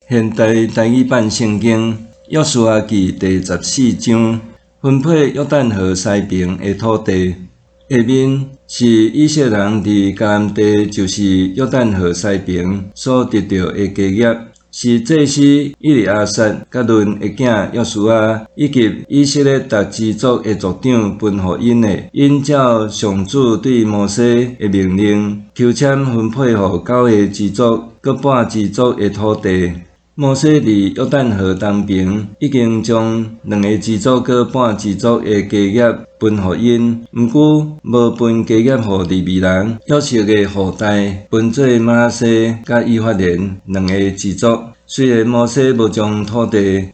現代台語版聖經約書亞記第十四章，分配約旦河西爿的土地。下面是以色列人佇迦南地，就是約旦河西爿所得著的家業，是祭司以利亞撒佮嫩的囝約書亞，以及以色列逐支族的族長分予𪜶的。𪜶照上主對摩西的命令，抽籤分配予九个支族閣半支族的土地。摩西佇約旦河東爿已經將兩个支族閣半支族的家業分予𪜶，毋過無分家業予利未人。約瑟的後代分做瑪拿西佮以法蓮兩个支族。雖然摩西無將土地予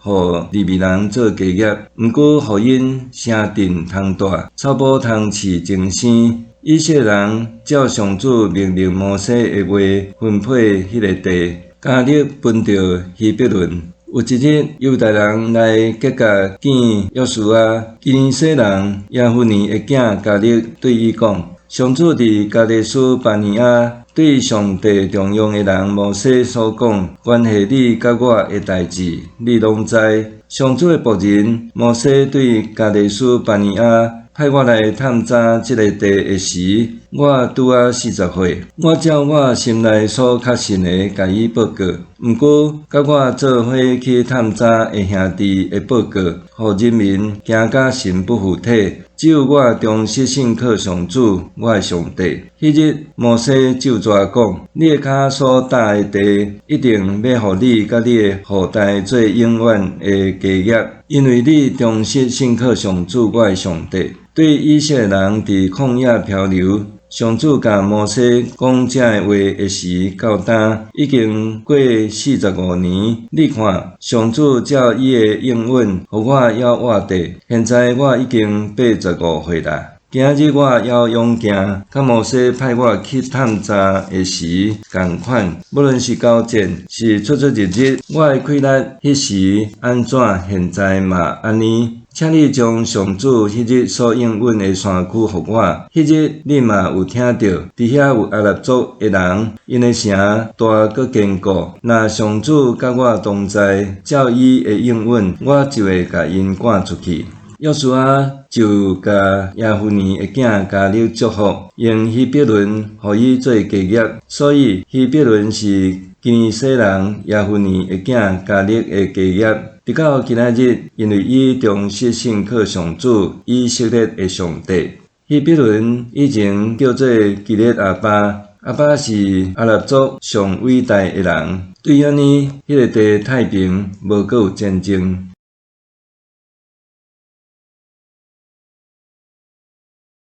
利未人做家業，毋過予𪜶城鎮通蹛，草埔通飼精牲。以色列人照上主命令摩西的話分配彼个地。迦勒分著希伯崙。有一日，猶大人來結合見約書亞，基尼洗人耶孚尼的囝迦勒對伊講：上主佇加低斯巴尼亞對上帝重用的人摩西所講，關係你佮我的代誌，你攏知。上主的僕人摩西對加低斯巴尼亞派我來探查這个地的時，我拄仔四十歲。我照我心內所確信的，共伊報告。毋過，佮我做伙去探查的兄弟的報告，予人民驚甲神不附體。只有我忠實信靠上主，我的上帝。彼日，摩西咒詛講：你的跤所踏的地，一定欲予你佮你的後代做永遠的家業，因為你忠實信靠上主，我的上帝。對以色列人佇曠野漂流，上主共摩西講這个話的時，到今已經過四十五年。你看，上主照伊的應允，予我猶活著。現在我已經八十五歲啦。今日我猶勇健，佮摩西派我去探查的時仝款。無論是交戰，是出出入入，我的氣力彼時按怎，現在嘛按呢。請你將上主彼日所應允的山區予我。彼日你嘛有聽著，佇遐有亞納族的人，𪜶的城大閣堅固。若上主佮我同在，照伊的應允，我就會共𪜶趕出去。約書亞就共耶孚尼的囝迦勒祝福，用希伯崙予伊做家業，所以希伯崙是基尼洗人耶孚尼的囝迦勒的家業。直到今仔日，因為伊忠實信靠上主以色列的上帝。希伯崙以前叫做基列亞巴，亞巴是亞納族上偉大的人。對按呢，彼个地太平，無閣有戰爭。